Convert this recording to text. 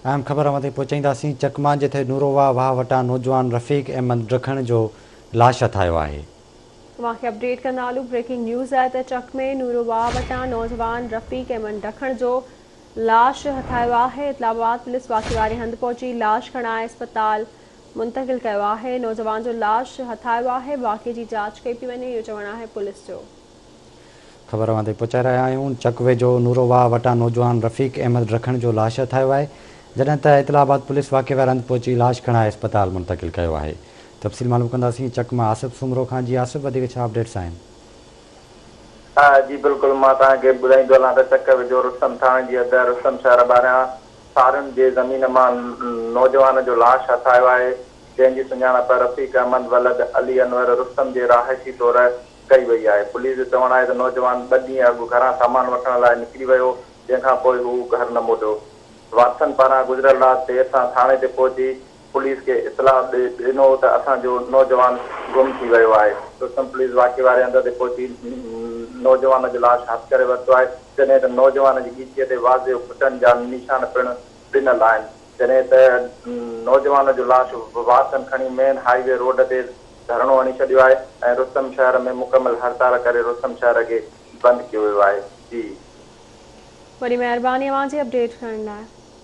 اهم خبر اوهان تائين پهچائينداسين، چڪمان جتي نورو واهه واهه وٽان نوجوان رفيق احمد ڊکڻ جو لاش هٿ آيو آهي. اوهان کي اپڊيٽ ڪندا هلون بريڪنگ نيوز آهي ته چڪ ۾ نورو واهه وٽان نوجوان رفيق احمد ڊکڻ جو لاش هٿ آيو آهي اطلاع بعد پوليس واقعي واري هنڌ پهچي لاش کڻائي اسپتال منتقل ڪيو آهي نوجوان جو لاش هٿ آيو آهي واقعي جي جاچ ڪئي پئي وڃي اهو چوڻ آهي پوليس جو. خبر اوهان تائين پهچائي رهيا آهيون، چڪ ويجهو نورو واهه وٽان نوجوان رفيق احمد ڊکڻ جو لاش هٿ آيو آهي، جڏهن ته اطلاع بعد پوليس واقعي واري هنڌ پهچي لاش کڻائي اسپتال منتقل ڪيو آهي. تفصيل معلوم ڪنداسين چڪ مان آصف سومرو کان، جي آصف وڌيڪ ڇا اپڊيٽس آهن؟ جي بلڪل مان توهان کي ٻڌائيندو هلان ته چڪ ويجهو رستم ٿاڻي جي حد رستم شهر ٻاهريان سارين جي زمين مان نوجوان جو لاش هٿ آيو آهي، جنهن جي سڃاڻپ رفيق احمد ولد علي انور رستم جي رهائشي طور ڪئي وئي آهي. پوليس جو چوڻ آهي ته نوجوان ٻه ڏينهن اڳ گهران سامان وٺڻ لاء نڪري ويو، جنهن کان پوء هو گهر نه موٽيو. وارثن پاران گذريل رات دير سان ٿاڻي تي پهچي پوليس کي اطلاع ڏنو ته اسان جو نوجوان گم ٿي ويو آهي. رستم پوليس واقعي واري هنڌ تي پهچي نوجوان جو لاش هٿ ڪري ورتو آهي، جڏهن ته نوجوان جي ڳچيء تي واضح ڦٽن جا نشان پڻ ڏنل آهن. جڏهن ته نوجوان جو لاش وارثن کڻي مين هائي وي روڊ تي ڌرڻو هڻي ڇڏيو آهي ۽ رستم شهر ۾ مڪمل هڙتال ڪري رستم شهر کي بند ڪيو ويو آهي. جي. وڏي مهرباني اوهان جي اپڊيٽ ڪرڻ لاء.